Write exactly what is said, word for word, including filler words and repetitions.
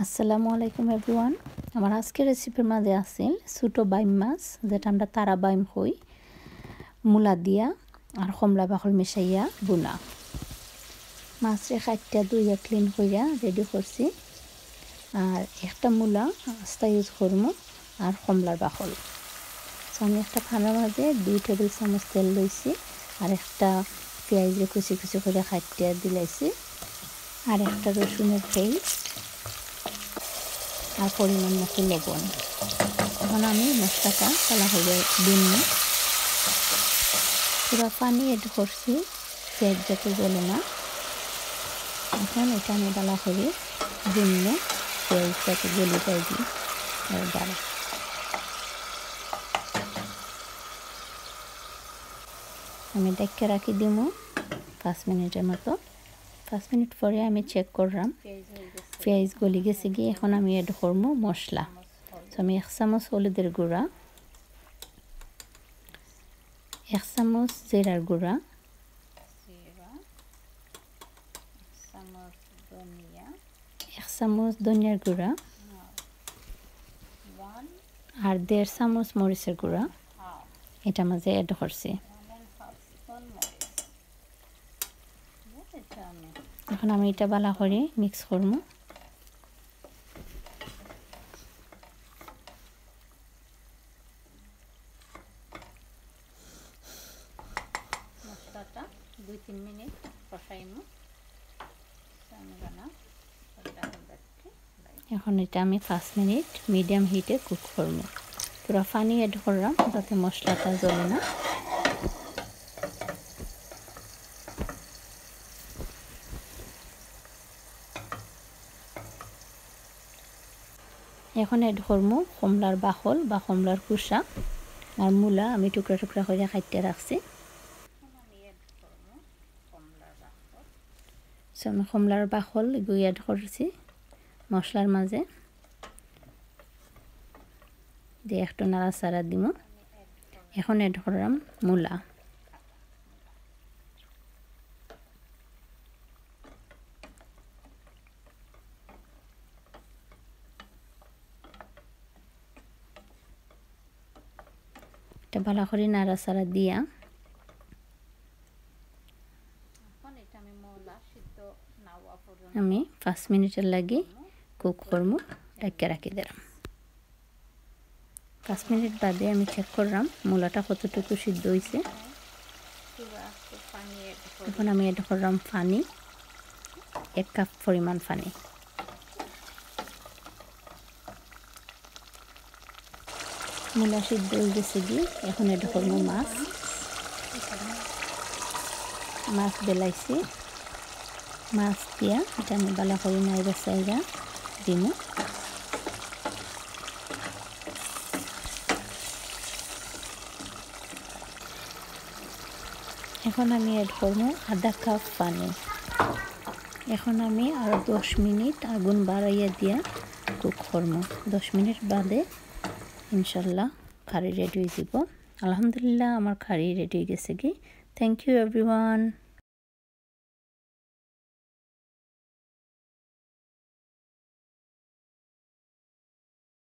আসসালামু আলাইকুম এভরিওয়ান। আমার আজকের রেসিপির মাঝে আছিল ছোট বাইম মাছ, যেটা আমরা তারা বাইম কই, মূলা দিয়া আর কমলা বাকল মিশাইয়া বুনা। মাছরে কাটিয়া ধুইয়া ক্লিন করিয়া রেডি করছি। আর একটা মূলা আস্তা ইউজ করমু, আর কমলার বাকল। তো আমি একটা প্যানের মাঝে দুই টেবিল চামচ তেল লইছি, আর একটা পেঁয়াজরে কুচি কুচি করিয়া কাটিয়া দিলাইছি, আর একটা রসুনের পেস্ট, আর পরিমাণ মতো লবণ। এখন আমি মশলাটা ভালা করিয়া দিমু। পুরা পানি অ্যাড করছি, পেঁয়াজ যাতে গলে না। এখন এটা আমি ভালা করি দিমু, পেঁয়াজ যাতে গলি যায় দি একবারে। আমি ঢাকিয়া রাখি দিমু পাঁচ মিনিটের মতো। পাঁচ মিনিট পরে আমি চেক করলাম, পেঁয়াজ গলি গেছে কি। এখন আমি অ্যাড করমু মশলা। তো আমি এক চামচ হলুদের গুঁড়া, এক চামচ জিরার গুঁড়া, এক চামচ ধনিয়ার গুঁড়া, আর দেড় চামচ মরিচের গুঁড়া এটা মাঝে অ্যাড করছি। এখন আমি এটা ভালা করি মিক্স করমু। মশলাটা দুই তিন মিনিট কষাইমু। এখন এটা আমি পাঁচ মিনিট মিডিয়াম হিটে কুক করমু। পুরা পানি অ্যাড করলাম যাতে মশলাটা জ্বলে না। এখন অ্যাড করমু কমলার বাকল বা কমলার কুসা আর মূলা আমি টুকরা টুকরা করিয়া কাটিয়া রাখছি। So আমি কমলার বাকল এগু অ্যাড করছি মশলার মাঝে, দিয়া একটু নাড়াচাড়া দিমু। এখন অ্যাড করলাম মূলা। এটা ভালা করি নাড়াচাড়া দিয়া আমি পাঁচ মিনিটের লাগি কুক করমু, ঢাকিয়া রাখি দিলাম। পাঁচ মিনিট বাদে আমি চেক করলাম মূলাটা কতটুকু সিদ্ধ হইছে। এখন আমি অ্যাড করলাম পানি, এক কাপ পরিমাণ পানি। মূলা সিদ্ধ হয়ে গেছে কি, এখন অ্যাড করমু মাছ। মাছ বেলাইছি, মাছ দিয়া এটা আমি ভালা করি নাড়াচাড়া দিমু। এখন আমি অ্যাড করমু আধা কাপ পানি। এখন আমি আরো দশ মিনিট আগুন বাড়াইয়া দিয়া কুক করমু। দশ মিনিট বাদে ইনশাল্লাহ কারি রেডি হয়ে যাব। আলহামদুলিল্লাহ, আমার কারি রেডি হয়ে গেছে কি। Thank you everyone।